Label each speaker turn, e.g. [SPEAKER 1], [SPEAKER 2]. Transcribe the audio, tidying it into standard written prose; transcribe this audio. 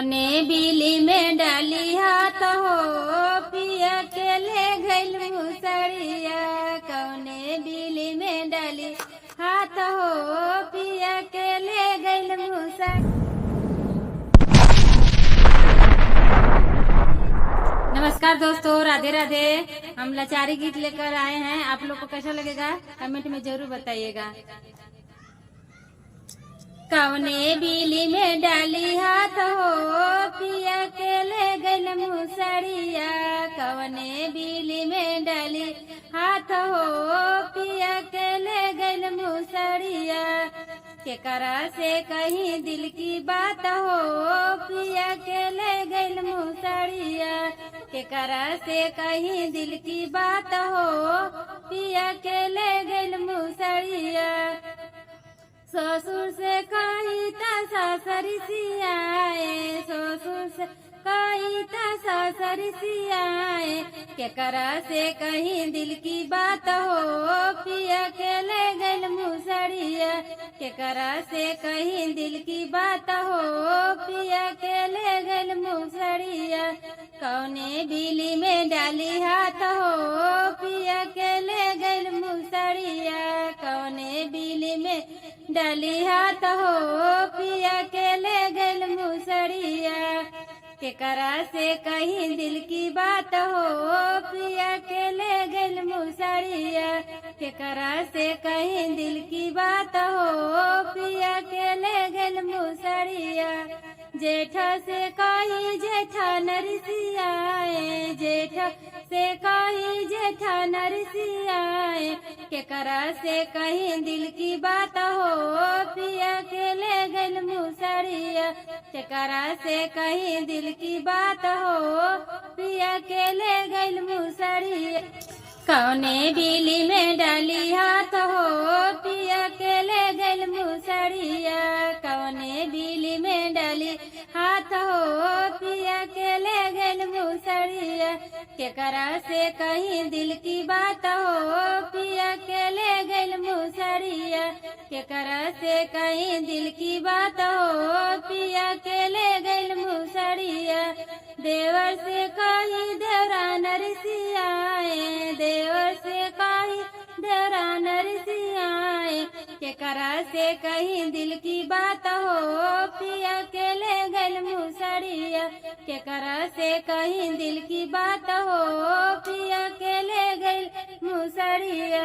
[SPEAKER 1] ने बिली में डाली हाथ हो पिया के ले गइल मुसरिया। कौने बिली में डाली हाथ हो पिया के ले गइल मुसरिया। नमस्कार दोस्तों, राधे राधे। हम लाचारी गीत लेकर आए हैं, आप लोग को कैसा लगेगा कमेंट में जरूर बताइएगा। कौने बिली में डाली हाथ हो पिया के ले गइल मुसरिया। कौने बिली में डाली हाथ हो पिया के ले गइल मुसरिया। केकरा से कहीं दिल की बात हो पिया के ले गइल मुसरिया। केकरा से कहीं दिल की बात हो पिया के ले गइल मुसरिया। ससुर से कही त ससुर सियाए, ससुर से कही त ससुर सियाए। केकरा से कहीं दिल की बात हो पिया के ले गइल मुसरिया। केकरा से कहीं दिल की बात हो पिया के ले गइल मुसरिया। कौने बिली में डाली हाथ हो पिया के ले गइल मुसरिया। कौने बिली में डाली हाथ हो पिया के ले गइल मुसरिया। केकरा से कहीं दिल की बात हो पिया के ले गइल मुसरिया। केकरा से कहीं दिल की बात हो पिया के ले गइल मुसरिया। जेठा से कहीं जेठा नरसियाए, जेठा से कहीं जेठा नरसियाए। केकरा से कहीं दिल की बात हो पिया के ले गइल मुसरिया। केकरा से कहीं दिल की बात हो पिया के ले गइल मुसरिया। कौने बिली में डाली हाथ हो पिया के ले गइल मुसरिया। कौने बिली में डाली हाथ हो पिया के ले गइल मुसरिया। केकरा से कहीं दिल की बात हो पिया के ले गइल मुसरिया। केकरा से कहीं दिल की बात हो पिया के ले गइल मुसरिया। देवर से कहीं देवरा नरसियाए, देवर से कहीं देवरा नरसियाए। केकरा से कहीं दिल की बात हो पिया के ले गइल मुसरिया। केकरा से कहीं दिल की बात हो पिया के ले गइल मुसरिया।